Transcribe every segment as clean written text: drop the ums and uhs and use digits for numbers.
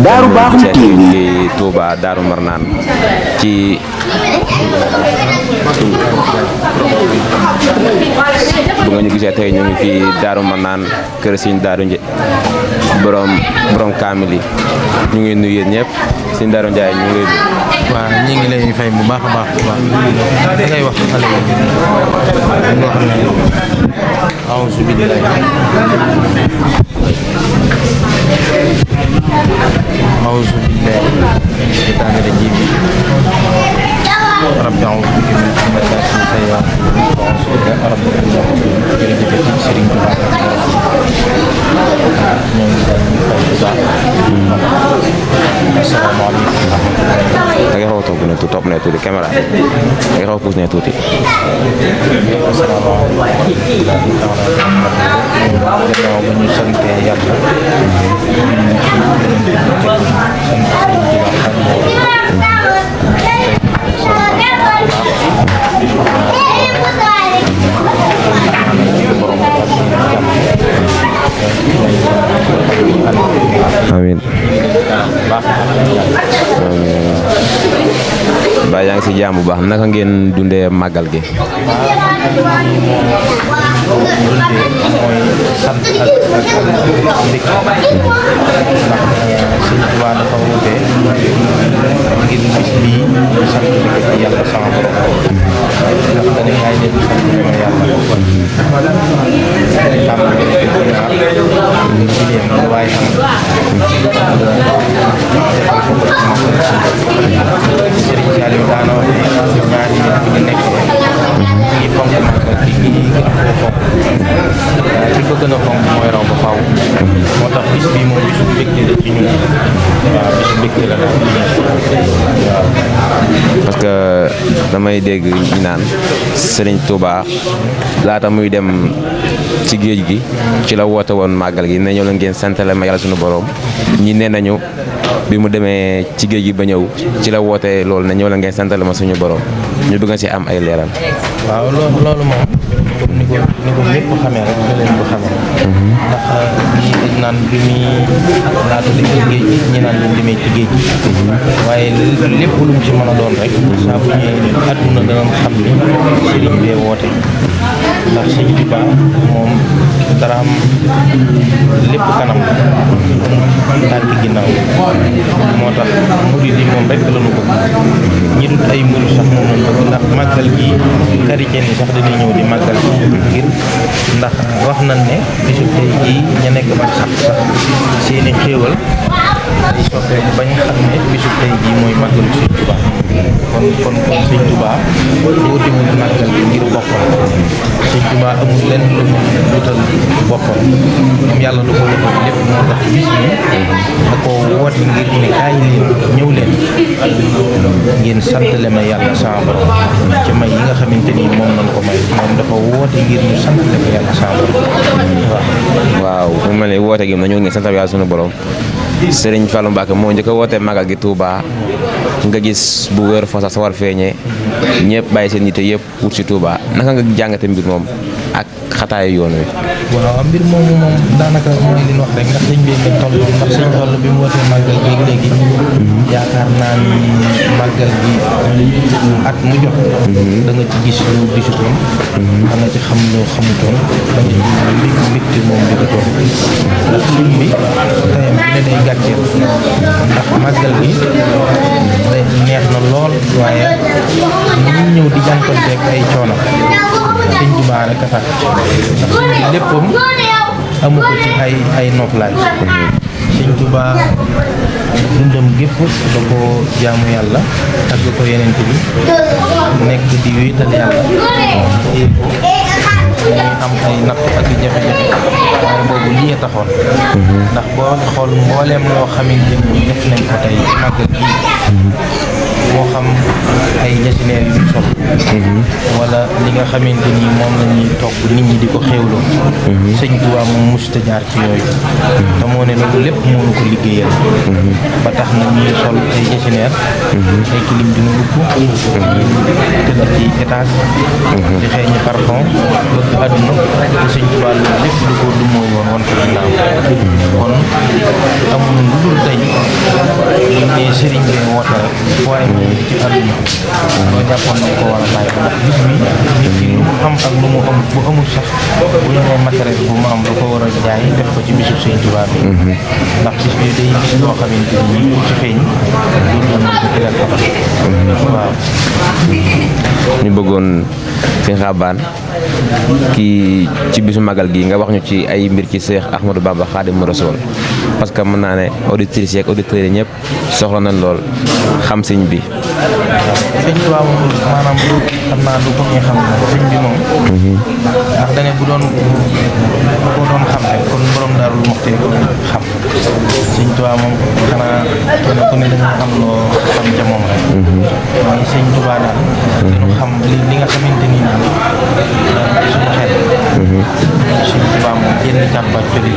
Daaru Baaxum TV di Touba Daaru Marnaan ci bu nga ñu gisee tey ñu ngi fi Daaru Marnaan kër Sëriñ Daaru borom kaamil yi ñu ngi nuyu yéen ñëpp Sëriñ Daaru Njaay ñu ngi waaw ñi ngi lay fay bu baax a baax da ngay wax xale yi ñu wax ne a'uuzu billahi mina shaytaani rajiim rabbi a'uuzu bika min hamazaati sayyi'aat rabbi jërëjëf ci Sëriñ Tuubaa ñoo ngi fay bu baax asalaamaaleykum da ngay xaw a topp ne tuuti caméra da ngay xaw a puus ne tuuti gannaaw ba ñu sante yàlla amiin ba yaa ngi si jàmm bu baax naka ngeen dundee màggal gi mooy sant ak mbég ndax Sëñ Tuubaa dafa woote ngir bis bii ñu sant ci yàlla sama borom ndax dana yaay ne sant ma yàlla tàmbali ko ginaar gileem lu waay am defal ko ko ci màggal Sëriñ Saliou daana wax ne ñaari nit bu ñu nekkee ñi fonk màggal gi ñi gën koo fonk ki ko gën a fonk mooy raw ba faaw moo tax bis bii moom bisu mbégte la ci ñun waaw bisu mbégte la daal waaw parce que damay dégg ñu naan Sëriñ Touba laata muy dem ci géej gi ci la woote woon màggal gi ne ñëw la ngeen santale ma yàlla suñu borom ñi nee nañu bi mu demee ci géej gi ba ñëw ci la woote loolu ne ñëw la ngeen santale ma suñu borom ñu bëgg ci am ay leeral. waaw loolu moom comme ni ko ñëpp xamee rek da leen ko xamee ndax ñii dañ naan bi muy laata dem ci géej gi ñi naan leen demee ci géej gi waaye lépp lu mu ci mën a doon rek saa bu ñëwee àdduna dana xam ni sëriñ bee woote ndax Sëñ Tuubaa moom dara am lépp kanam tànk ginnaaw moo tax murid yi moom rek la ñu bëgg ñi dut ay murid sax moom lañ bëgg ndax màggal gi chrétien yi sax dañuy ñëw di màggal ngir ndax wax nañ ne bisu tey jii ña nekk ba sax seeni xéewal di soppeeku bañ xam ne bisu tey jii mooy màggalu Sëñ Tuubaa kon Sëñ Tuubaa wóotewul màggal gi ngir boppam Sëñ Tuubaa amul lenn lu mu wutal boppam moom yàlla du ko wutal lépp moo tax bis bi da ko woote ngir ne kaay leen ñëw leen ngeen santale ma yàlla sama borom ci may yi nga xamante ni moom nañ ko may moom dafa woote ngir ñu santale ma yàlla sama borom waaw mu mel ni woote gi na ñëw ngeen santale yàlla suñu borom Sëriñ Fallou Mbacké moo njëkk a woote magal gi Touba nga gis bu wér fa sax sa war feeñee ñëpp bàyyi seen yitte yëpp wut si Touba naka nga jàngate mbir moom ak xataayu yoon wi. waaw mbir moomu moom daanaka mooy li ñu wax rek ndax sëñ bi ngeen toll ndax sëñ Fallu bi mu wootee màggal gi léegi yaakaar naa ni màggal gi at mu jot da nga ci gis lu gisutoon da nga ci xam loo xamutoon da nga ci mbégte moom jógutoon ndax sëñ bi tayam ne day gàcceel ndax màggal gi day neex na lool waaye ñu ñëw di jànkonteeg ay coono Sëñ Tuubaa rek a tax ndax sëñ bi léppam amu ko ci ay noflaay Sëñ Tuubaa dundam gépp da ko jaamu yàlla tagg ko yeneen bi nekk di wéetal yàlla téye ko muy am ay natt ak jafe-jafe waaye boobu lii taxoon ndax boo xool mbooleem loo xamante ni def nañ ko tey ci màggal gi moo xam ay jasineer yu ñu sol wala li nga xamante ni moom la ñuy togg nit ñi di ko xéewloo Sëñ Tuubaa moom musta jaar ci yooyu te moo ne loolu lépp moo nu ko liggéeyal ba tax na ñuy sol ay jasineer ay kilim dina upp tëdd ci étage di xeeñi parfum bëgg àdduna te Sëñ Tuubaa loolu lépp du ko du mooy woon ko ginnaaw kon amul lu dul tey sëriñ bi woote rek waaye mu ngi ci àdduna loo jàppoon nañ ko war a bàyyi ndax bis bi nit ki lu mu am ak lu mu am bu amul sax bu ñu nee matériel bu mu am da ko war a jaay def ko ci bisu Sëriñ Tuubaa bi ndax bis bi day bis loo xamante ni ku ci feeñ dundal nañ ko tegal ko waaw ñu bëggoon sëñ Xabaan kii ci bisu magal gi nga wax ñu ci ay mbir ci Seex Ahmadou Bamba Xaadimu Rasuul parce que mën naa ne auditrices yeeg auditeurs yi ñëpp soxla nañ lool xam sëñ bi. sëñ Tuubaa moom maanaam lu xam naa lu ko ñuy xam ne sëñ bi moom ndax dane bu doon xam rek kon borom Daaru Muxti xam sëñ Tuubaa moom xanaa kenn ku ne dañuy am loo xam ca moom rek waaye sëñ Tuubaa daal dañu xam li nga xamante ni suñu xel sëñ Tuubaa moom jenn càppaat coli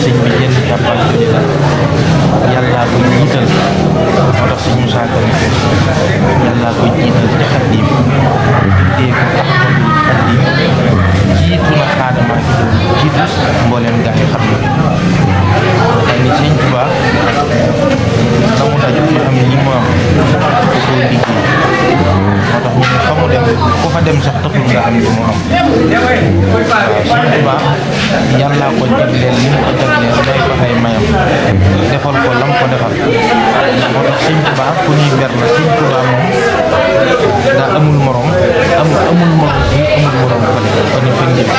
sëñ bi jenn càppaat coli la yàllaa ko jiital moo tax suñu saaka ne yàllaa ko jiital ci Xaadim téye ko Ahmadul Xaadim jiitu na xaadama gi jiitu mbooleem gaa yi xam ne xëy ni sëñ Tuubaa la mu daj ba am li mu am da koo liggéey moo tax ñu ne fa mu dem ku fa dem sax taxul nga am li mu am waaw sëñ Tuubaa yàllaa ko jagleel li mu ko jagleel day ko ay mayam defal ko lam ko defal moo tax sëñ Tuubaa ku ñuy ber la sëñ Tuubaa moom daa amul morom amul morom fii amul morom fële fa ne fa njëkk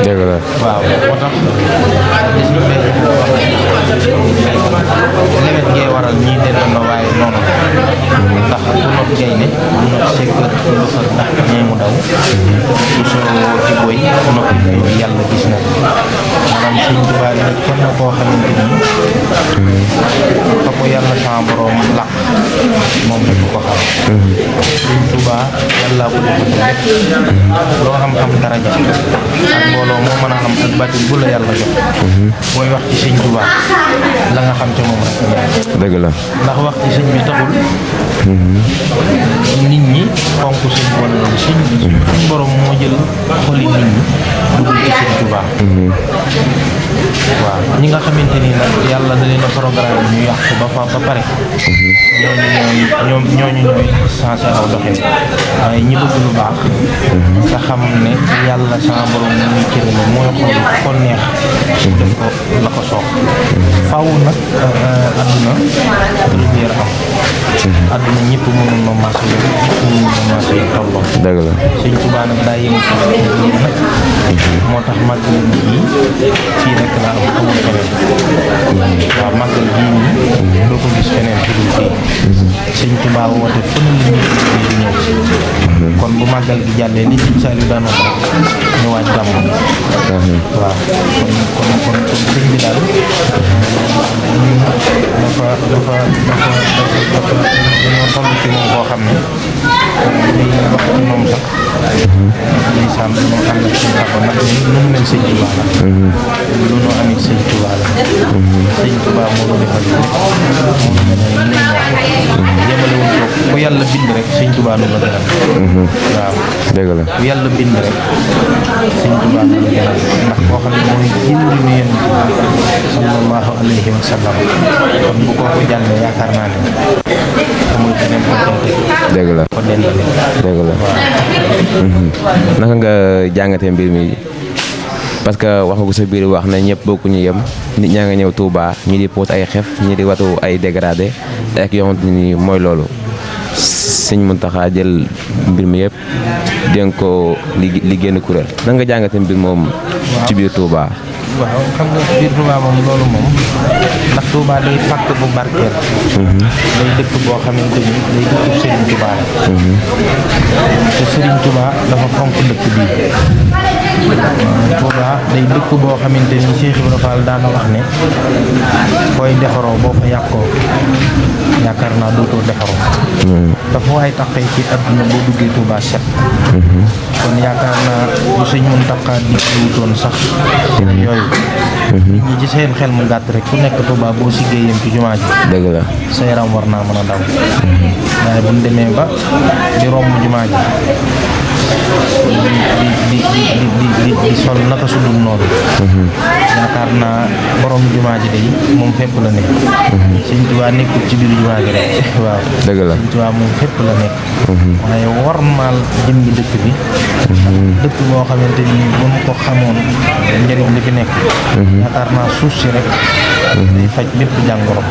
dëgg la waaw moo tax li suñu mbéy lewet ngee waral ñii delloo na waaye noonu ndax bu not gaynde bu not sekkër lu fa ndax ñee mu daw bu soo ci boy noppi yooyu yàlla gis na maanaam sëñ Tuubaa nit kenn koo xamante ni fa ko yàlla sama borom làq moom rek ko xam sëñ Tuubaa yàlla ko defal lépp loo xam-xam daraja ak mbooloo moo mën a xam ak bàttin bu la yàlla jox booy wax ci sëñ Tuubaa la nga xam ca moom rek dëgg la ndax wax ci sëñ bi taxul nit ñi fonk sëñ wala loolu sëñ borom moo jël xoli nit ñi dugal ci sëñ Tuubaa waaw ñi nga xamante ni nag yàlla da leen a programme ñu yàq ba pare ñooñu ñooy sensé aw doxin waaye ñi bëgg lu baax nga xam ne yàlla sama borom mu muy cërale mooy xool ko neex def ko la ko soob faaw nag àdduna lumière am àdduna ñëpp mënul ma marché yi ñëpp mënul ma marché yi tolloo dëgg la sëñ Tuubaa nag daa yëngu ci loolu nag moo tax màggal yi fii rek laa am amul feneen waaw màggal gii nii doo ko gis feneen fu dul fii sëñ Tuubaa woote fu ne la ñuy di ñëw kon bu màggal gi jàllee li sëñ Saliou daan wax rek ñu waaj gàmmu waaw kon sëñ bi daal dafa dañoo toll ci moom koo xam ne day wax ci moom sax ndeysaan dañoo ànd ak suñu papa ndax nu mu mel sëñ Tuubaa la lu nu amit sëñ Tuubaa la sëñ Tuubaa moo nu defal yemale wuñ ko ku yàlla bind rek sëñ Tuubaa nu la gënal waaw dëgg la ku yàlla bind rek sëñ Tuubaa nu la gënal ndax koo xam ne mooy jiwri ni yéen sallallahu alayhi wa sallam kon bu ko jàllee yaakaar naa ne amul keneen ko dëgg la ko dendale dëgg la naka nga jàngatee mbir mi parce que wax nga ko sa biir wax na ñëpp bokkuñu yem nit ñaa nga ñëw Touba ñi di poot ay xef ñi di watu ay dégradé ak yoo xamante ni mooy loolu sëñ Muntaxa jël mbir mi yëpp dénk ko li génn kuréel nan nga jàngatee mbir moom ci biir Touba. waaw xam nga biir Touba moom loolu moom ndax Touba day pàkk bu barkeel day dëkk boo xamante ni day dëkk Serigne Touba la te Serigne Touba dafa fonk dëkk bii Touba day dëkk boo xamante ni Cheikh Ibrahima Fall daana wax ne fooy defaroo boo fa yàqoo yaakaar naa dootoo defaroo dafa waay taqee ci àdduna boo duggee Touba set kon yaakaar naa bu sëñ Muntaxa di wutoon sax yooyu nit ñi ci seen xel mu gàtt rek ku nekk Touba boo siggee yem ci jumaa ji dëgg la sa yaram war naa mën a daw waaye bu ñu demee ba di romb jumaa ji di sol naka su dul noonu yaakaar naa borom jumaa ji day moom fépp la nekk Sëñ Tuubaa nekkul ci biir jumaa ji rek waaw dëgg la Sëñ Tuubaa moom fépp la nekk waaye warmaal jëmmi dëkk bi dëkk boo xamante ni bu mu ko xamoon njëriñ li fi nekk yaakaar naa suuf si rek day faj bépp jàngoro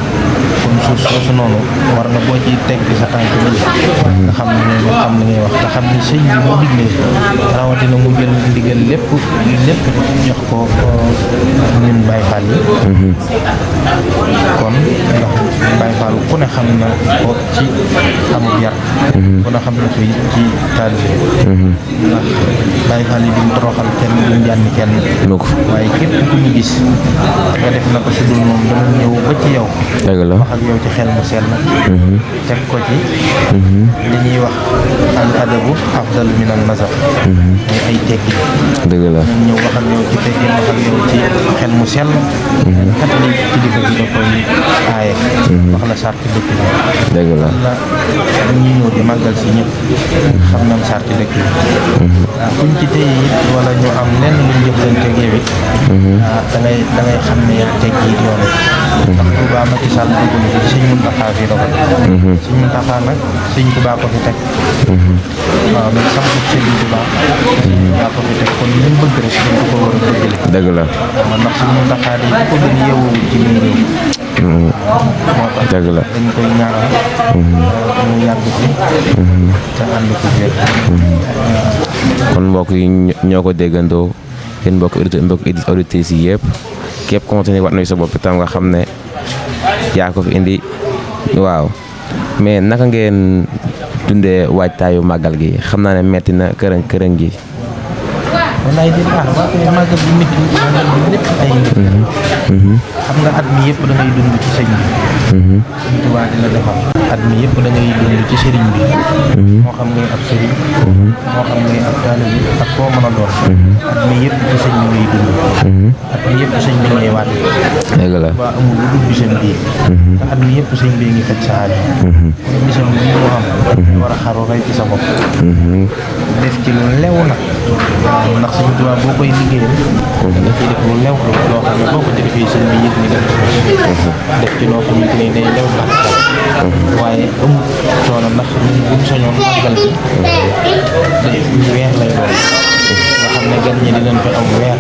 kon suuf soosu noonu war nga boo ci teg sa tànk bi nga xam ne xam li ngay wax te xam ni sëñ bi mu diglee rawatina mu jël ndigal lépp jox ko ñun Baye Fall yi kon ndax Baye Fall ku ne xam na ko ci amub yar ku ne xam na ko ci taalibe ndax Baye Fall yi duñ toroxal kenn duñ jànni kenn waaye képp ku ñu gis nga def na ko su dul moom dama ñëw ba ci yow wax ak yow ci xel mu sell teg ko ci li ñuy wax al adabu afdal min an nasab muy ay tekki dëgg la ñëw wax ak yow ci tekki wax ak yow ci xel mu sell kat li kilifa bi da koy aaye wax la sarti dëkk bi dëgg la ñi ñëw di màggal si ñëpp xam nañ sarti dëkk bi kuñ ci téye it wala ñu am lenn luñ jëflante ak yow it da ngay xam ne yaa teg yi yoon ndax Touba Macky Sall dugg na fi Sëñ Muntaxa fi dogal Sëñ Muntaxa nag Sëñ Touba ko fi teg waaw mais samp Sëñ Touba yaa ko fi teg kon li mu bëgg rek dañ ko war a bëggale dëgg la waaw ndax Sëñ Muntaxa di ko gën a yeewoo ci biir réew moo tax dëgg la dañ koy ñaanal mu yàgg fi te ànd ko wér kon mbokk yi ñoo ko déggandoo yéen mbokk auditrices yi yëpp képp ku ne war nañu sa bopp tam nga xam ne yaa ko fi indi waaw mais naka ngeen dundee waajtaayu màggal gi xam naa ne metti na kërëng gi wallaay di baax màggal bi métti màggal bi lépp ay xam nga at mi yëpp da ngay dund ci sëñ bi Sëñ Tuubaa di la defal at mi yëpp da ngay dund ci sëriñ bi moo xam ngay ab sëriñ moo xam ngay ab taalibe bi ak koo mën a doon at mi yëpp ci sëñ bi ngay dund at mi yëpp sëñ bi ngay waat dëgg la waa amul lu dul bisam bii te at mi yëpp sëñ bi ngi faj sa aajo kon bisam bii moo am war a xaru rey ci sa bopp def ci lu lew nag ndax Sëñ Tuubaa boo koy liggéeyal da ciy def lu lew loo xam ne boo ko ci defee sëñ bi yëg ni def ci loo xamante ne day lew ndax waaye amul coono ndax ñun buñ soñoon màggal si day weer lay doon nga xam ne gan ñi dinañ fi am weer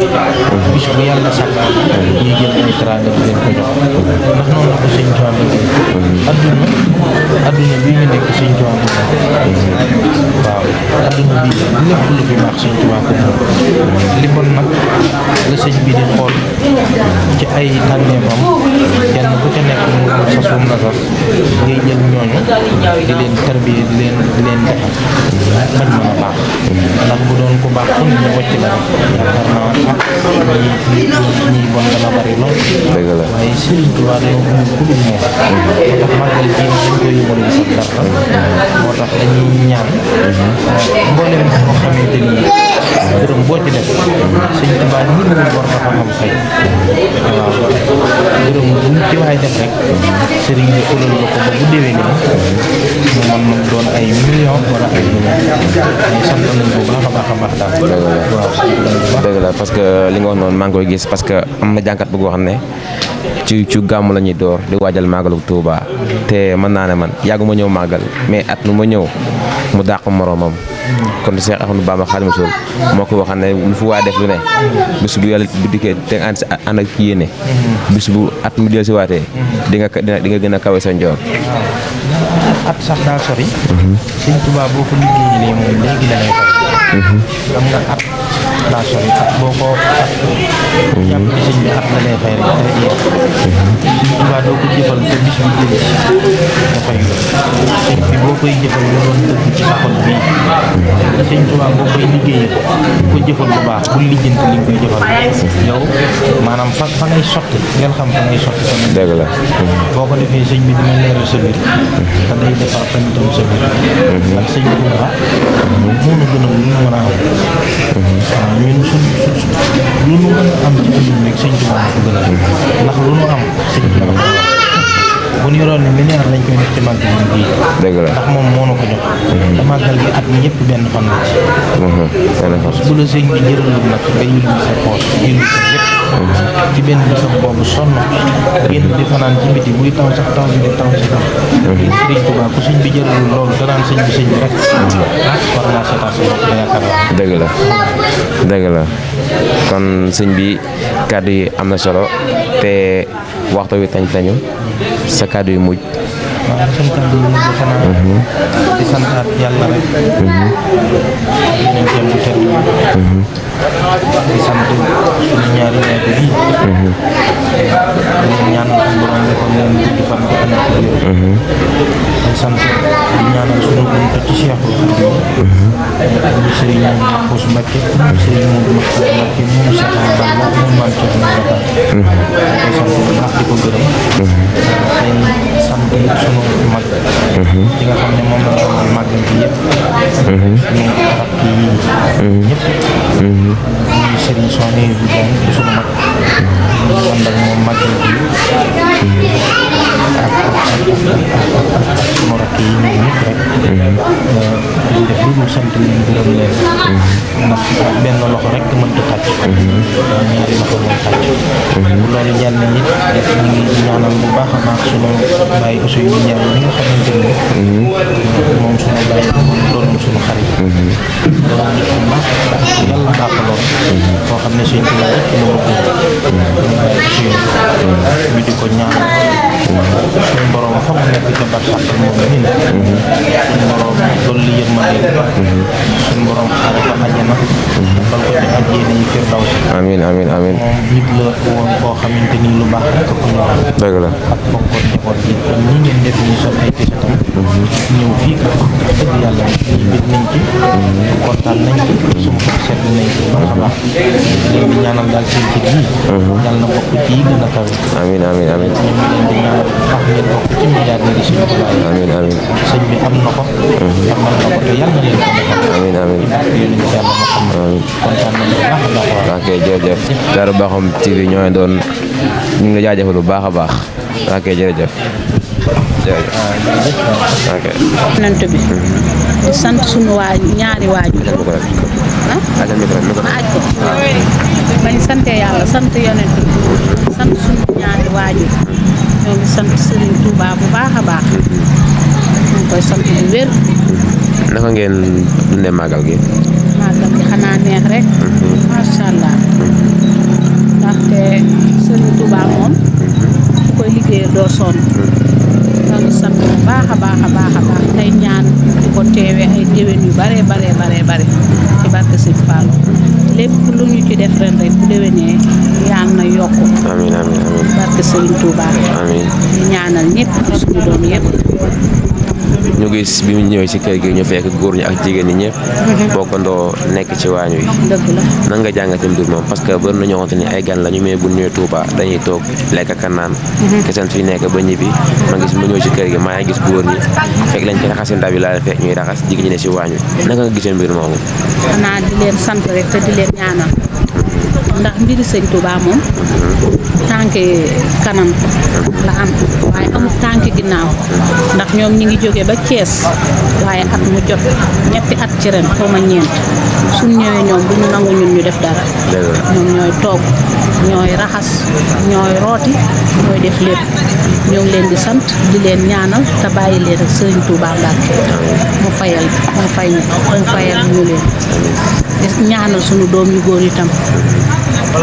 bis bu yàlla sàkk ñuy jël ay teraanga di leen ko jox ndax noonu la ko Sëñ Tuubaa liggéey adduna bii ñu nekk Sëñ Tuubaa waaw adduna bii lépp lu fi baax Sëñ Tuubaa ko moom li bon nag la sëñ bi di xool ci ay tànneefam kenn ku ca nekk mu sa suum na sax ngay jël ñooñu di leen tarbiye di leen defar bañ mën a baax ndax bu doon ko baax fu ñu wàcc la yaakaar naa ñi bon dana bari lool dëgg la waaye Sëriñ Tuubaa dañoo amul ku dul moom moo tax màggal gi dañ koy yóbbal di sax dara moo tax dañuy ñaan mboolem moo xamante ni dërëm boo ci def Sëñ Tuubaa nit ñi war na xam fay waaw dërëm bu ci waay def rek sëriñ bi fulal la ko ba bu déwee nii mu mën doon ay million wala ay sant nañ bu baax a baax daal waaw dëgg la parce que li nga wax noonu maa ngi koy gis parce que am na jànkat bu wax ne ci gàmm la ñuy door di waajal màggalu Touba te mën naa ne man yàggu ma ñëw màggal mais at nu ma ñëw mu dàq moroomam kon Cheikh Ahmadou Bamba Xaadimu Rasuul moo ko waxam ne lu fi waay def lu ne bis bu yàlla bu dikkee te ànd ak yéene bis bu at mu del si waatee di nga gën a kawe sa njoor at sax daa sori Sëñ Tuubaa boo ko liggéeyee moom léegi da ngay fay xam nga at daa sori at boo ko at jàpp ni sëñ bi at la lay fay rek dara jeex Sëñ Tuubaa doo ko jëfal te bis bi jël nga fay sëñ bi boo koy jëfal nga doon dëgg ci sa xol bii Sëñ Tuubaa boo koy liggéeyee ko jëfal bu baax bul lijjanti li nga koy jëfal yow maanaam fa ngay sotti ngeen xam fa ngay sotti tamit dëgg la boo ko defee sëñ bi dina leeral sa biir te day defar tamit sa biir ndax sëñ Tuubaa moo nu gën a lu mën a am ñun lu nu mën a am ci àdduna rek sëñ Tuubaa ko gënal ndax lu nu am sëñ Tuubaa ko bu ñu yoroon ne milliard lañ koy def ci màggal gi dëgg la ndax moom moo na ko jox te màggal gi at mi yëpp benn fan la ci bu la sëñ bi jëralul nag nga yulli sa poos yulli sa lépp ci benn bisam boobu sonn génn di fanaan ci biti buy taw sax taw bi di taw si taw sëriñ Tuubaa ku sëñ bi jëralul loolu danaan sëñ bi rek war naa seetaat sa bopp da yaakaar naa dëgg la dëgg la kon sëñ bi kàddu yi am na solo te waxtu wi tañ-tañu sa kàddu yu mujj waaw seen kàddu yi mujj xanaa di santaat yàlla rek yeneen seen bu tedd di sant suñu ñaari waajur yi di ñaan suñu borom defal leen gudd fan bu ànd ak wér di sant di ñaanal suñu buntu ci Cheikhul Khadim Serigne Mahfous Mbacké Serigne Modou Mbacké moom Cheikh Balla moom Mame Thierno Mbacke di sant bu baax di ko gërëm tey sant sunu mag di nga xam ne moom la ñu màggal bi yëpp ñu rakk yi ñëpp ñu Serigne Sonia bu doon sunu mag ñu ànd ak moom màggal bi ak sunu rakk yi ñoom ñëpp rek ñu def lu dul sant leen gërëm leen ndax benn loxo rek mënta tàcc ñaari loxo mooy tàcc bu loolu jàll nit ñu ngi ñaanal bu baax a baax sunu bàyyi aussi yu ñaar ñi nga xamante ni moom sunu bàyyi doon sunu xarit doon nit ku baax yàlla baaxaloon koo xam ne suñ tubaab rek la bëgg ñu bàyyi aussi ñu di ko ñaanal suñu borom fa mu nekk ca barsàq moom la ñu suñu borom loolu li yërmande suñu borom xaare ko àjjana bal ko ci àjjana yi firdaws amiin amiin amiin moom nit la woon koo xamante ni lu baax rek ko ñor dëgg la ak bokkoon njaboot gi kon ñi ngeen def ñu sol ay tisatam ñëw fii ka dëgg yàlla ñi bég nañ ci kontaan nañ ci suñu xol sedd nañ ci baax a baax leen di ñaanal daal seen ci yi yàlla na bokk ci yi gën a kawe amiin amiin amiin ñu ngi leen di ñaanal baax ngeen bokk ci milliardaire yi suñu tubaab amiin amiin sëñ bi am na ko amal na ko te yàlla na leen ko defal amiin amiin ak yéen ci yàlla moo xam ne kontaan nañ bu baax a baax waaw ok jërëjëf Darou Bakhoum TV ñoo doon ñu ngi la jaajëfal bu baax a baax ok jërëjëf jërëjëf ok nant bi di sant sunu ñaari waajur ma aj ko bañ sante yàlla sant yonent bi sant sunu ñaari waajur ñoo ngi sant Serigne Touba bu baax a baax ñu ngi koy sant bu wér naka ngeen dundee màggal gi màggal gi xanaa neex rek macha allah ndaxte Serigne Touba moom ku koy liggéeyal doo sonn ñoo ngi sant bu baax a baax a baax a baax tey ñaan di ko teewee ay déwén yu bare ci barke Sëñ Fallu lépp lu ñu ci def ren rek bu déwénee yal na yokku amiin amiin amiin barke Sëriñ Touba amiin ñu ñaanal ñëpp suñu doom yëpp ñu gis bi mu ñëwee ci kër gi ñu fekk góor ñi ak jigéen ñi ñëpp bokkandoo nekk ci waañ wi dëgg la nan nga jàngate mbir moom parce que bari na ñoo xamante ni ay gan lañu mais bu ñëwee Touba dañuy toog lekk ak naan keseen fi nekk ba ñibbi ma gis mu ñëw ci kër gi maa ngi gis góor ñi fekk lañ ci raxasi ndab yi laa fekk ñuy raxas jigéen ñi ne ci waañ wi naka nga gisee mbir moomu xanaa di leen sant rek te di leen ñaanal ndax mbiri Sëñ Touba moom tànki kanam la am waaye amul tànki ginnaaw ndax ñoom ñi ngi jóge ba Thiès waaye at mu jot ñetti at ci ren xaw ma ñeent suñ ñëwee ñoom bu ñu nangu ñun ñu def dara ñoom ñooy toog ñooy raxas ñooy rooti ñooy def lépp ñoo ngi leen di sant di leen ñaanal te bàyyi leen ak Sëriñ Touba Mbàkke mu fayal ñu leen di ñaanal suñu doom yu góor itam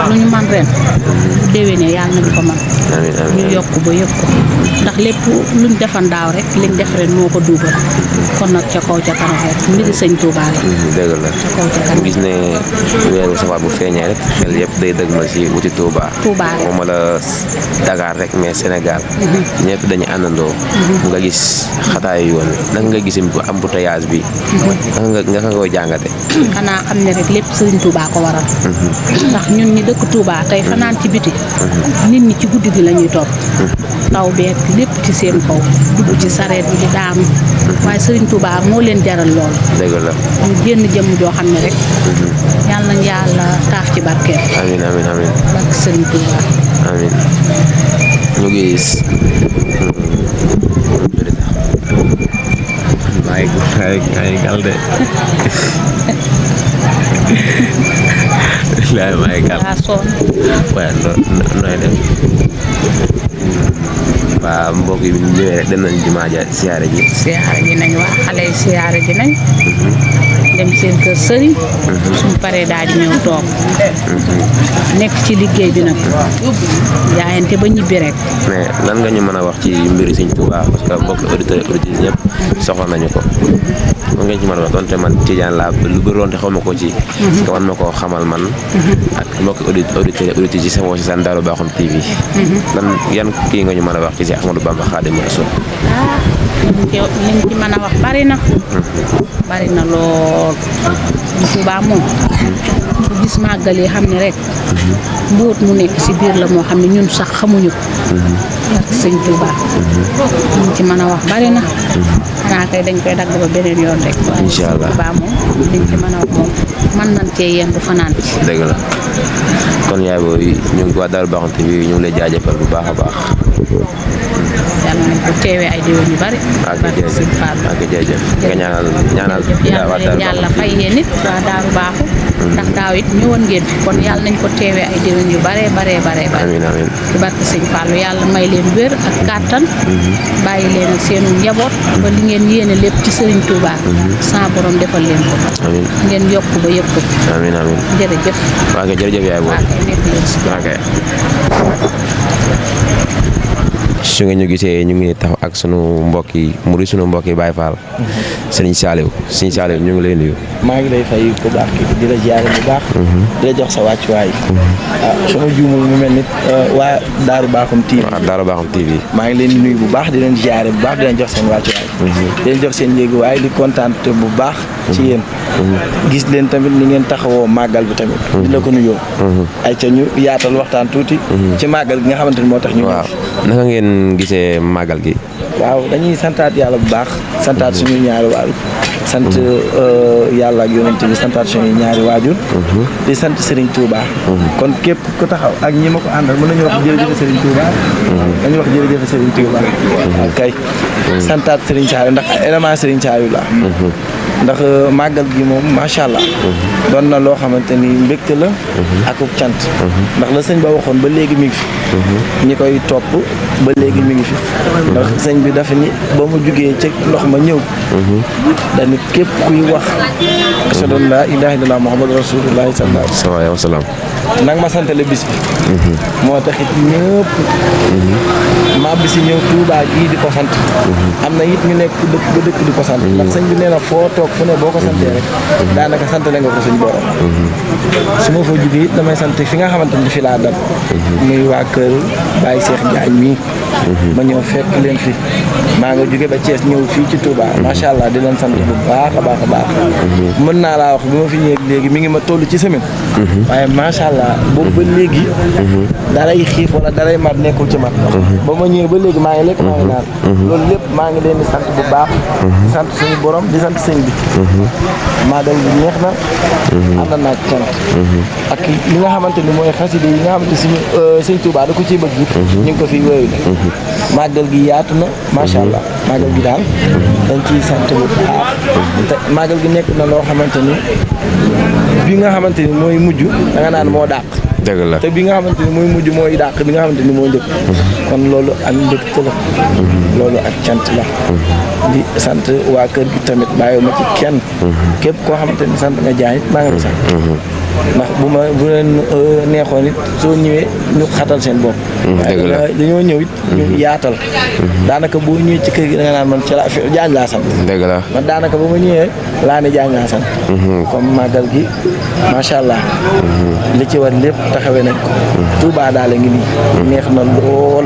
lu ñu man ren bu déwénee yàlla nañu ko man ñu yokk ba yëpp ko ndax lépp luñ defan daaw rek liñ def ren moo ko duubal kon nag ca kaw ca kanam rek mbiri Sëñ Touba la dëgg la ca kaw ca kanam gis ne weeru safar bu feeñee rek xel yëpp day dëgmal ci wuti Touba moom la Dakar rek mais Sénégal ñëpp dañuy àndandoo nga gis xataayu yoon naka nga gis embouteillage bi nga koy jàngate xanaa xam ne rek lépp Sëriñ Touba ko waral ndax ñun ñi dëkk Touba tey fanaan ci biti nit ñi ci guddi gi la ñuy topp te ndaw beeg lépp ci seen kaw dugg ci sareet bi di daanu waaye Serigne Touba moo leen jaral lool dëgg la ñu génn jëm joo xam ne rek yàlla nañ yàlla taaf ci barkeel amiin amiin amiin barke Serigne Touba amiin ñu gis ay gal de laay may gal waa soon waaye nooy def waa mbokk yi ñu ñëwee rek dem nañ jumaa ja siyaare ji nañ waa xale yi siyaare ji nañ dem seen kër sëriñ suñ paree daal di ñëw toog nekk ci liggéey bi nag jaayante ba ñibbi rek mais lan nga ñu mën a wax ci mbiri Sëñ Tuubaa parce que mbokk auditeurs auditrices ñëpp soxla nañu ko man nga ci mën a wax donte man Tijaan laa lu bëri doonte xaw ma ko ci parce que man ma koo xamal man ak mbokk auditeurs auditrices yi sama si seen Daaru Bakhoum TV lan yan kii nga ñu mën a wax ci si Ahmadou Bamba Xaadimu Rasuul liñ ci mën a wax bari na lool Sëñ Tuubaa moom ku gis màggal yi xam ne rek mbóot mu nekk ci biir la moo xam ne ñun sax xamuñu ko ak Sëñ Tuubaa liñ ci mën a wax bari na xanaa kay dañ koy dagg ba beneen yoon rek incha allah Sëñ Tuubaa moom liñ ci mën a wax moom mën nañ cee yendu fanaan ci dëgg la kon yaay booy ñu ngi waa Daaru Bakhoum TV ñu ngi lay jaajëfal bu baax a baax yàlla nañ ko teewee ay déwén yu bari ak jërëjëf nga ñaanal yàlla fay yéen nit waa Daaru Bakhoum ndax daaw it ñëwoon ngeen fi kon yàlla nañ ko teewee ay déwén yu bare amiin amiin ci barke Sëñ Fallu yàlla may leen wér ak kàttan bàyyi leen ak seenu njaboot ba li ngeen yéene lépp ci Sëriñ Touba sa borom defal leen ko amiin ngeen yokk ba yëpp ko amiin amiin jërëjëf waa kay jërëjëf yaay booy nekk leen si su nga ñu gisee ñu ngi tax ak sunu mbokki Baye Fall Serigne Saliou ñu ngi lay nuyu maa ngi lay fay ku baax ki di la ziare bu baax di la jox sa wàccuwaay sama juumul mu mel nit waa Daaru Bakhoum TV maa ngi leen di nuyu bu baax di leen ziare bu baax di leen jox seen wàccuwaay di leen jox seen yéeguwaay di kontaan bu baax ci yéen gis leen tamit ni ngeen taxawoo màggal bi tamit di la ko nuyoo ay ca ñu yaatal waxtaan tuuti ci màggal gi nga xamante ni moo tax ñu waaw naka ngeen gisee màggal gi waaw dañuy santaat yàlla bu baax santaat suñu ñaari waajur sant yàlla ak yonent bi santaat suñu ñaari waajur di sant Serigne Touba kon képp ku taxaw ak ñi ma ko àndal mën nañu wax jërëjëf Serigne Touba dañu wax jërëjëf Serigne Touba kay santaat Serigne Saliou ndax élément Serigne Saliou la ndax màggal gi moom macha allah doon na loo xamante ni mbégte la ak cant ndax la sëñ ba waxoon ba léegi mi ngi fi ñi koy topp ba léegi mi ngi fi ndax sëñ bi dafa ni ba mu jugee ci ndox ma ñëw dañu képp kuy wax ashhadu an laa ilaaha illallaah muhammadu rasuulullaahi sallallaahu alayhi wa sallam nag ma santale bis bi moo taxit ñëpp ma bi si ñëw Tuubaa gii di ko sant am na it ñu nekk dëkk ba dëkk di ko sant ndax sëñ bi nee na foo toog fu ne boo ko santee rek daanaka santale nga ko suñ borom su ma fa jugee it damay sant fi nga xamante ni fi laa dal muy waa kër Baye Cheikh Diagne mii ma ñëw fekk leen fi maa nga jóge ba Thiès ñëw fii ci Touba macha allah di leen sant bu baax a baax a baax mën naa laa wax bi ma fi ñëwee léegi mi ngi ma toll ci semaine waaye macha allah boobu ba léegi daray xiif wala daray mat nekkul ci man ba ma ñëwee ba léegi maa ngi lekk maa ngi naan loolu lépp maa ngi leen di sant bu baax di sant suñu borom di sant sëñ bi màggal bi neex na ànd naa ci cant ak li nga xamante ni mooy xaside yi nga xamante suñu sëñ Touba da ko ciy bëgg it ñu ngi ko fiy wéyu màggal gi yaatu na macha allah màggal gi daal dañ ciy sant bu baax te màggal gi nekk na loo xamante ni bi nga xamante ni mooy mujj da nga naan moo dàq dëgg la te bi nga xamante ni mooy mujj mooy dàq bi nga xamante ni mooy njëkk kon loolu ak mbégte la loolu ak cant la di sant waa kër gi tamit bàyyiwuma ci kenn képp koo xamante ni sant nga jaay maa ngi lay sant ndax bu leen neexoon it soo ñëwee ñu xatal seen bopp waaye dañoo ñëw it ñu yaatal daanaka boo ñëwee ci kër gi da nga naan man ci jaañ laa sant dëgg la man daanaka ba ma ñëwee laa ne jaañ laa sant comme màggal gi macha allah li ci war lépp taxawee nañ ko Touba daal a ngi nii neex na lool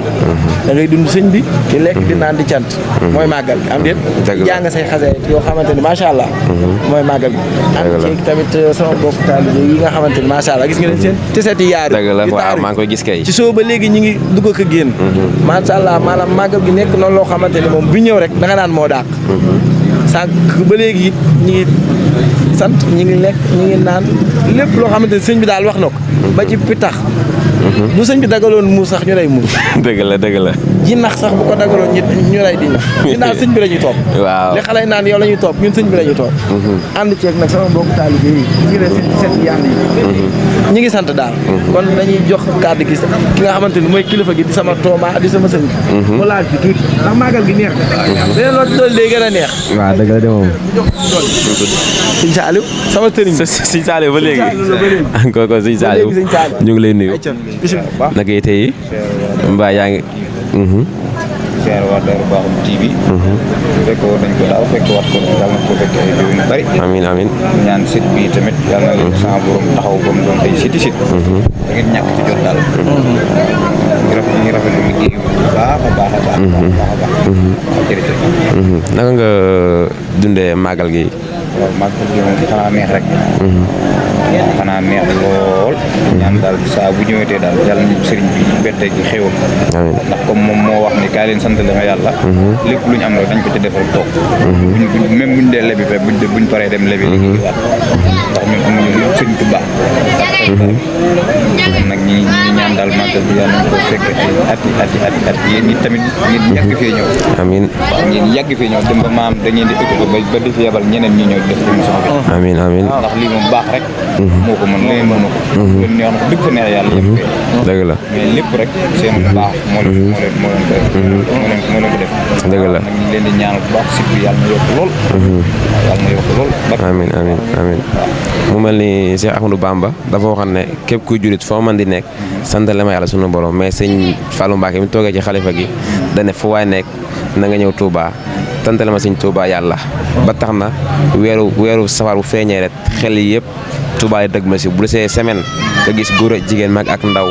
da ngay dund sëñ bi di lekk di naan di cant mooy màggal gi am déet jàng say xase yoo xamante ni macha allah mooy màggal gi am ci tamit sama bokk taalibe yi yi nga xamante ni macha allah gis nga leen seen te seeti yaar dëgg la waaw maa ngi koy gis kay ci soo ba léegi ñu ngi dugg ak a génn macha allah maanaam màggal gi nekk noonu loo xamante ni moom bu ñëw rek da nga naan moo daaq sànq ba léegi it ñu ngi sant ñu ngi lekk ñu ngi naan lépp loo xamante ni sëñ bi daal wax na ko ba ci pitax bu sëñ bi dagaloon muus sax ñu lay muus dëgg la ji nax sax bu ko dagaloon ñu lay di ñax ñu naan sëñ bi la ñuy topp waaw li xale yi naan yow la ñuy topp ñun sëñ bi la ñuy topp ànd ceeg nag sama mbokk taalibe yi ñu leen seet yàlla yi ñu ngi sant daal kon dañuy jox kàddu gi ki nga xamante ni mooy kilifa gi di sama tooma di sama sëñ bi mu laaj ci tuuti ndax màggal gi neex beneen loolu dool day gën a neex waaw dëgg la de moom sëñ Saliou sama sëriñ sëñ Saliou ba léegi encore ko sëñ Saliou ñu ngi lay nuyu naka yi tey mbaa yaa ngi siyaare waa Darou Bakhoum TV fekk woon nañ ko daaw fekk waat ko yàlla na ko fekk ay déwén yu bari amiin amiin ñaan site bi tamit yàlla na leen sama borom taxaw ba mu doon ay site da ngeen ñàkk ci jot daal ñu rafetlu liggéey bu baax a baax a baax a baax jërëjëf naka nga dundee màggal gi waaw màggal gi moom xanaa neex rek xanaa neex lool ñaan daal saa bu ñëwetee daal yàlla ñu sëriñ bi bette gi xéwal ndax comme moom moo wax ni kaay leen sant la ma yàlla lépp lu ñu am rek dañ ko ci defal toog même buñ dee lebi fe buñ paree dem lebi liggéey waat ndax ñun amuñu lu sëriñ Tuubaa nag ñi ñaan daal màggal bi yàlla nañ ko fekk ay at yéen ñi tamit ngeen yàgg fee ñëw amiin waaw ngeen yàgg fee ñëw dem ba maam da ngeen di occupé ba di fi yebal ñeneen ñi ñëw def émission bi amiin amiin ndax lii moom baax rek moo ko mën leneen mënu ko leen neex na ko dëgg fa neex yàlla yëpp dëgg la mais lépp rek seen baax moo leen ko def dëgg la nag ñu leen di ñaanal bu baax site bi yàlla na yokk lool yàlla na yokk lool amiin amiin amiin mu mel ni Cheikh Ahmadou Bamba dafa waxoon ne képp kuy julit foo man di nekk santale ma yàlla sunu borom mais sëñ Fallou Mbacké mi toogee ci xalifa gi dane fu waay nekk na nga ñëw Touba santale ma sëñ Touba yàlla ba tax na weeru safar bu feeñee rek xel yi yëpp Touba yi dëgg ma si bu desee semaine nga gis góor ak jigéen mag ak ndaw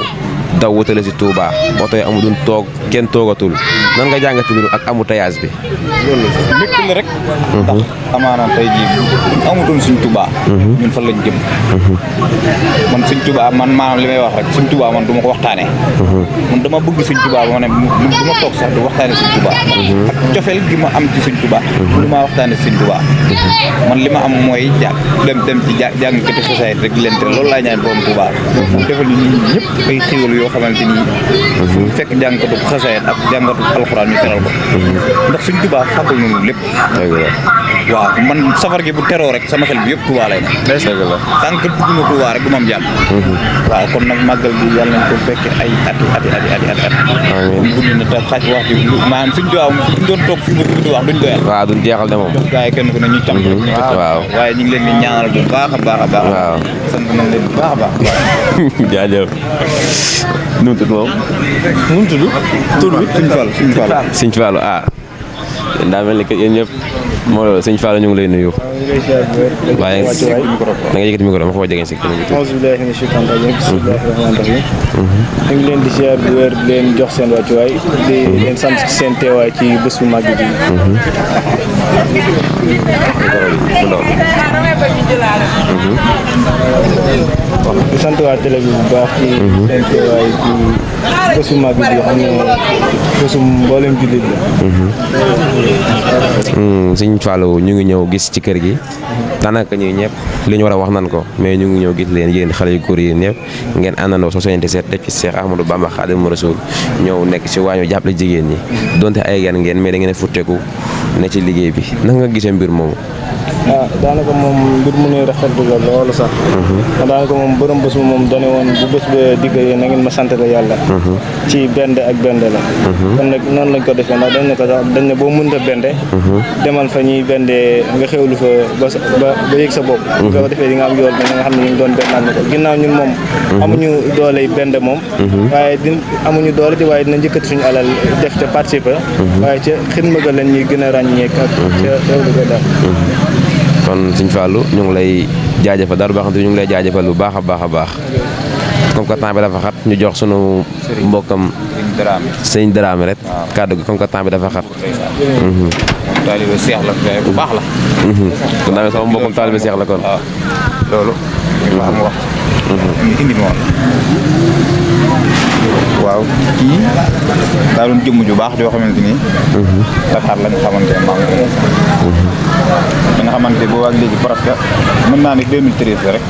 daw wutale si Touba oto yi amu duñ toog kenn toogatul nan nga jàngati mbiru ak embouteillage bi loolu mbégte la rek ndax amaana tey jii amutoon suñ Touba ñun fan lañ jëm man suñ Touba man maanaam li may wax rek suñ Touba man du ma ko waxtaanee man dama bëgg suñ Touba ba ma ne du ma toog sax du waxtaane suñ Touba ak cofeel gi ma am ci suñ Touba lu ma waxtaane suñ Touba man li ma am mooy dem ci jàngkati xasaayid rek leen te loolu laa ñaan borom Touba mu defal ñu ñëpp ay xéwal yoo xamante ni fu fekk jàngkatu xasaayid ak jàngkatu alxuraan ñu teral ko ndax suñ Touba xàppal nañu lépp waaw man safar gi bu teroo rek sama xel bi yëpp Touba lay ne tant que dugg na Touba rek du ma am jàmm waaw kon nag màggal bi yàlla nañ ko fekk ay ati budd na te xaj wax ji maanaam suñ Touba moom suñ doon toog fii ba di wax duñ doyal waaw duñ jeexal de moom gars yi kenn ku ne ñu cam waaw waaye ñu ngi leen di ñaanal bu baax a baax a baax waaw sant nañ leen bu baax a baax jaajëf nu mu tudd moom nu mu tudd tur bi sëñ Fallou ah yéen daa mel ni que yéen ñëpp moo loolu sëñ Fallou ñu ngi lay nuyu waaye da nga yëkkati micro ma xaw a jege si auzu billaahi mina shaytaani rajiim bismillaahi rahmaani rahiim ñu ngi leen di ziar bu wér di leen jox seen wàccuwaay di leen sant ci seen teewaay ci bés bu màgg bi di sant waa télé bi bu baax ci seen teewaay ci bés bu màgg bi xam ne bésu mboolem jullit la sëñ Fallou ñu ngi ñëw gis ci kër gi daanaka ñuy ñëpp li ñu war a wax nan ko mais ñu ngi ñëw gis leen yéen xale yu góor yi ñëpp ngeen àndandoo soo soñante seet def ci Cheikh Ahmadou Bamba Khadimu Rasul ñëw nekk ci waañu jàppale jigéen ñi donte ay gan ngeen mais da ngeen a futteeku ne ci liggéey bi naka nga gisee mbir moomu daanaka moom mbir mu ne rafetlu la loolu sax daanaka moom borom bés bu moom dane woon bu bés ba diggee na ngeen ma sant la yàlla ci bende ak bende la kon nag noonu lañ ko defee ndax dañ ne ko sax dañ ne boo mënta bende demal fa ñuy bende nga xewlu fa ba yëg sa bopp nga ko defee di nga am yool bi nga xam ne ñu ngi doon bennal na ko ginnaaw ñun moom amuñu dooley bende moom waaye amuñu doole ci waaye dina njëkkati suñu alal def te participer waaye ca xidma ga leen ñuy gën a ràññeek ak ca xewlu ga daal kon sëñ Fallou ñu ngi lay jaajëfal Darou Bakhoum ñu ngi lay jaajëfal bu baax a baax a baax comme que temps bi dafa xat ñu jox sunu mbokkam sëñ Dramé rek kàddu gi comme que temps bi dafa xat moom taalibe Seex la bu baax la kon naa sama mbokkum taalibe Seex la kon loolu wax ma wax ñu indi ma woon waaw kii daa doon jëmm ju baax joo xamante ni Dakar lañ xamante maa ngi da nga xamante boo ak léegi presque mën naa ne 2013 la rek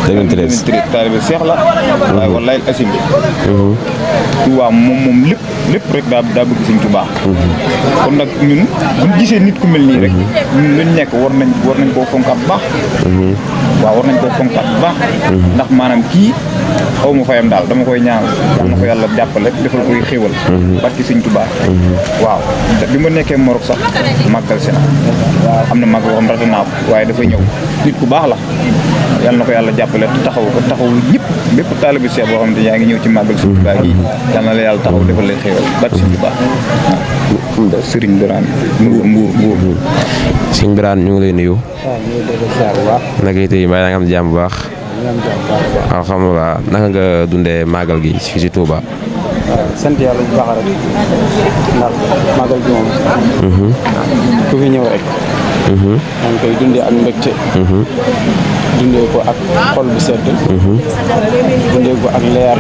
2013 taalibe Seex la waaye wallaay asim Tuubaa moom lépp rek daa bëgg Sëñ Tuubaa kon nag ñun buñ gisee nit ku mel nii rek ñun luñ nekk war nañ koo fonkaat bu baax waaw war nañ koo fonkaat bu baax ndax maanaam kii xaw ma fayam daal dama koy ñaan yal na ko yàlla jàppale defal koy xéewal barki Sëñ Tuubaa waaw bi ma nekkee Maroc sax màggal si na waaw am na màgg boo xam rate naa ko waaye dafa ñëw nit ku baax la yal na ko yàlla jàppale te taxaw ñëpp bépp taalibe Seex boo xam ne yaa ngi ñëw ci màggal Sëñ Tuubaa gi yal na la yàlla taxaw defal lay xéewal barki Sëñ Tuubaa Sëriñ Birane Mbuur Sëñ Birane ñu ngi lay nuyu. waaw ñu ngi déglu ziar bu baax. naka itay mbaa nga am jàmm bu baax. alhamdulilah naka nga dundee màggal gi fii ci Touba. waaw sant yàlla bu baax rek ndax màggal gi moom. ku fi ñëw rek. maa ngi koy dundee ak mbégte. dundee ko ak xol bu sedd. dundee ko ak leer.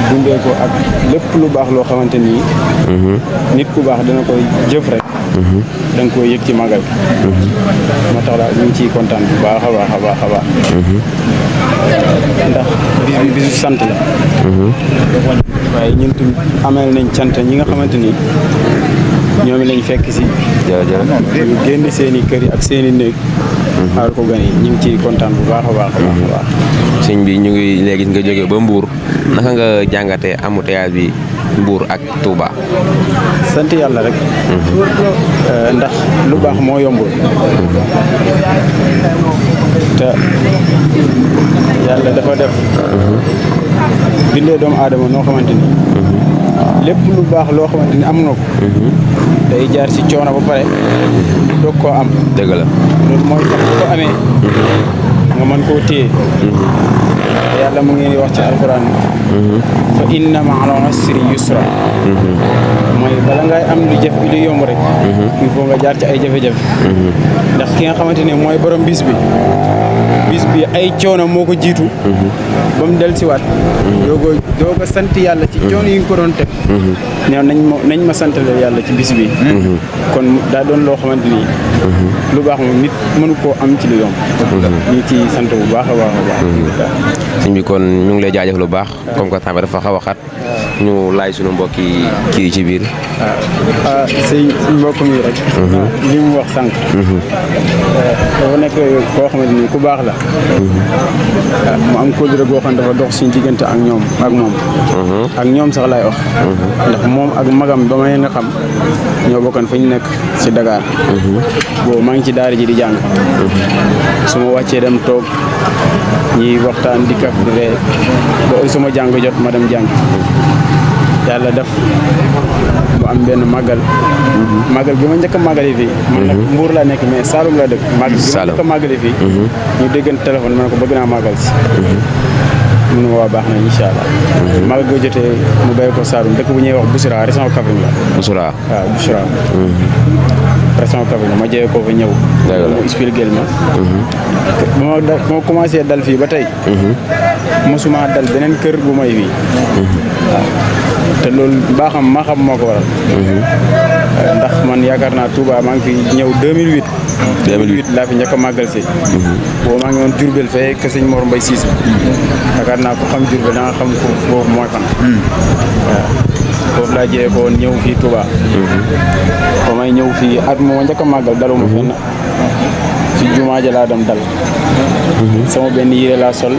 dundee ko ak lépp lu baax loo xamante ni. nit ku baax dana koy jëf rek. da nga koy yëg ci màggal gi. moo tax daal ñu ngi ciy kontaan bu baax a baax a baax a baax. ndax bis bi bisu sant la. waaye ñun tamit ameel nañ cant ñi nga xamante ni ñoom lañ fekk si. jërëjëf ñu génn seen i kër yi ak seen i néeg. xaar ko gan yi ñu ngi ciy kontaan bu baax a baax a baax a baax. sëñ bi ñu ngi léegi nga jógee ba Mbour naka nga jàngatee embouteillage bi Mbour ak Touba. sant yàlla rek. ndax lu baax moo yombul. te yàlla dafa def. bindee doomu aadama noo xamante ni. lépp lu baax loo xamante ni am na ko. day jaar ci coono ba pare doog koo am. dëgg la loolu mooy tax bu ko amee. nga mën koo téye. yàlla mu ngi wax ci alquran. fa inna ma'al usri yusra. mooy bala ngay am lu jëf bi lu yomb rek. il faut nga jaar ci ay jafe-jafe. ndax ki nga xamante ne mooy borom bis bi ay coono moo ko jiitu. ba mu dellusiwaat. doo ko sant yàlla ci coono yi nga ko doon teg. nañ ma santale yàlla ci bis bi. kon daa doon loo xamante ni. lu baax moom nit mënu koo am ci lu yomb. ñu ngi ciy sant bu baax a baax a baax. sëñ bi kon ñu ngi lay jaajëf lu baax. comme que temps bi dafa xaw a xat. ñu laaj suñu mbokki kii ci biir. sëñ mbokk mi rek. li mu wax sànq. dafa nekk koo xamante ni ku baax la. mu am kóllëre goo xam ne dafa dox suñu diggante ak ñoom ak moom. ak ñoom sax laay wax. ndax moom ak magam ba ma leen xam ñoo bokkan fa ñu nekk si Dakar. boobu maa ngi ci daara ji di jàng. su ma wàccee dem toog ñiy waxtaan di kaf di ree ba sama jàng jot ma dem jàng. yàlla def mu am benn màggal. màggal gi ma njëkk a màggali fii. man nag Mbuur laa nekk mais Saloum laa dëkk. màggal gi ma njëkk a màggali fii. ñu déggante téléphone ma ne ko bëgg naa màggal si. mu ne ma waa baax na incha allah. màggal goo jotee mu béy ko Saloum dëkk bu ñuy wax Boussira région Kaffrine la. Boussira waaw Boussira. région Kaffrine ma jëyee koo fa ñëw. mu expliqué ma. ba ma commencé dal fii ba tey. mosuma dal beneen kër bu may fii. waaw te loolu baaxam ma xam moo ko waral. ndax man yaakaar naa Touba maa ngi fi ñëw 2008. 2008 laa fi njëkk a màggal si. boobu maa ngi woon Diourbel fee ke sëñ Mor Mbaye Cissé. yaakaar naa ko xam Diourbel da nga xam foofu mooy fan. waaw foofu laa jëlee ko woon ñëw fii Touba. ba may ñëw fii at moo njëkk a màggal daluma fenn. ci jumaa ja laa dem dal. sama benn yére laa sol.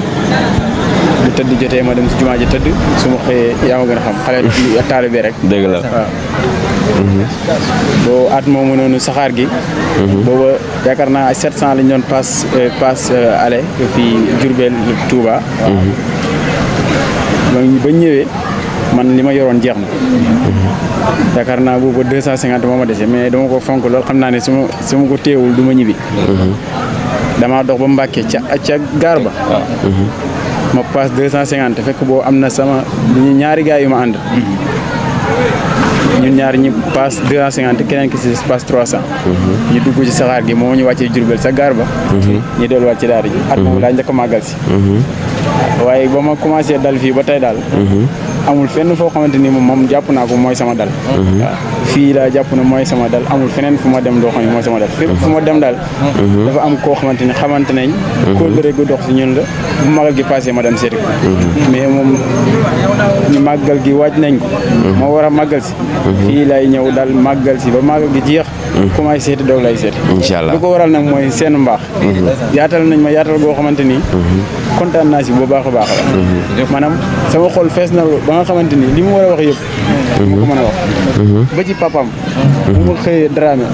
bu tëdd jotee ma dem si jumaa ji tëdd su ma xëyee yaa ma gën a xam xale taalibe rek. dëgg la waaw. boo at moomu noonu saxaar gi. booba yaakaar naa 700 lañ doon pass aller fii Diourbel Touba. ba ñëwee man li ma yoroon jeex na. yaakaar naa booba 250 moo ma dese mais dama ko fonk lool xam naa ne su ma ko téewul du ma ñibbi. damaa dox ba Mbàkke ca gaar ba. ma passe 250 fekk boo am na sama ñaari gars yu ma ànd. ñun ñaar ñi passe 250 keneen ki si passe 300. ñu dugg ci saxaar gi moo ñu wàccee Jurbel sa gaar ba. ñu delluwaat ci daara ji. at moom laa njëkk a màggal si. waaye ba ma commencé dal fii ba tey daal. amul fenn foo xamante ni moom jàpp naa ko mooy sama dal. waaw fii laa jàpp ne mooy sama dal amul feneen fu ma dem doo xam ne mooy sama dal fépp fu ma dem daal. dafa am koo xamante nañ. kóllëre gu dox si ñun la bu magal gi passé ma dem seeti ko. mais moom ñu màggal gi waaj nañ ko. moo war a màggal si. fii lay ñëw daal màggal si ba màggal gi jeex. commencé seeti doog lay seeti. incha allah lu ko waral nag mooy seen mbaax. yaatal nañ ma yaatal goo xamante ni. kontaan naa si bu baax a baax la. maanaam sama xol fees na ba nga xamante ni li mu war a wax yëpp. mu ko mën a wax. ba ci papam bu ma xëyee Dramé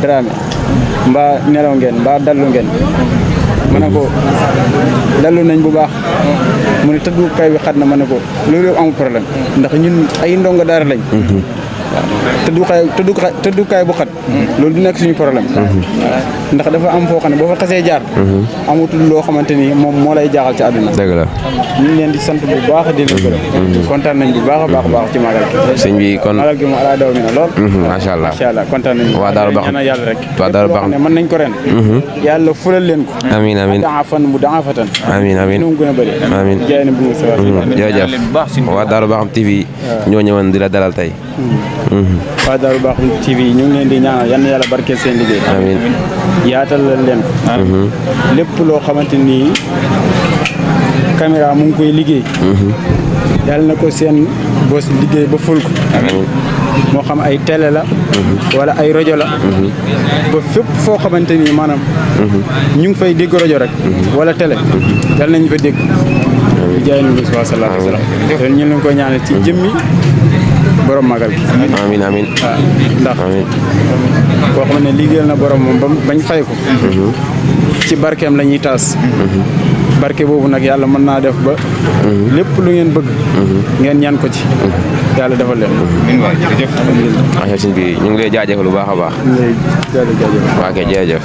mbaa nelaw ngeen mbaa dallu ngeen. ma ne ko dallu nañ bu baax mu ne tëddukaay bi xat na ma ne ko loolu yëpp amul problème ndax ñun ay ndongo daara lañ. tëddukaay bu xat loolu du nekk suñu problème. ndax dafa am foo xam ne boo fa xasee jaar. amatul loo xamante ni moom moo lay jaaxal ci àdduna. dëgg la ñu ngi leen di sant bu baax di leen gërëm. kontaan nañ bu baax a baax ci magal gi. sëñ bi kon magal gi mu ala daw mi na lool. macha allah kontaan nañ. waa Daaru Baxam ñaanal yàlla rek. waa Daaru Baxam ne mën nañ ko ren. yàlla fulal leen ko. amiin amiin daa fan mu daa fatan. amiin amiin nu mu gën a bëri. amiin jaay na bu mu sa jërëjëf waa Daaru Baxam TV ñoo ñëwoon di la dalal tey. waa Daaru Baxam TV ñu ngi leen di ñaanal yal na yàlla barkeel seen liggéey. amiin yaatal leen ko. lépp loo xamante ni caméra mu ngi koy liggéey. yàlla na ko seen bos liggéey ba ful ko. moo xam ay télé la. wala ay rajo la. ba fépp foo xamante ni maanaam. ñu ngi fay dégg rajo rek. wala télé. yàlla nañu fa dégg. jaay nañu ko sallallahu alayhi wa sallam. ñu leen koy ñaanal ci jëmmi borom magal gi. amiin amiin waaw ndax koo xam ne liggéeyal na borom moom bañ fay ko. ci barkeem la ñuy taas. barke boobu nag yàlla mën naa def ba. lépp lu ngeen bëgg. ngeen ñaan ko ci. yàlla defal leen. waaw sëñ bi ñu ngi lay jaajëfal bu baax a baax. ñu ngi lay jaajëfal. waa kay jërëjëf.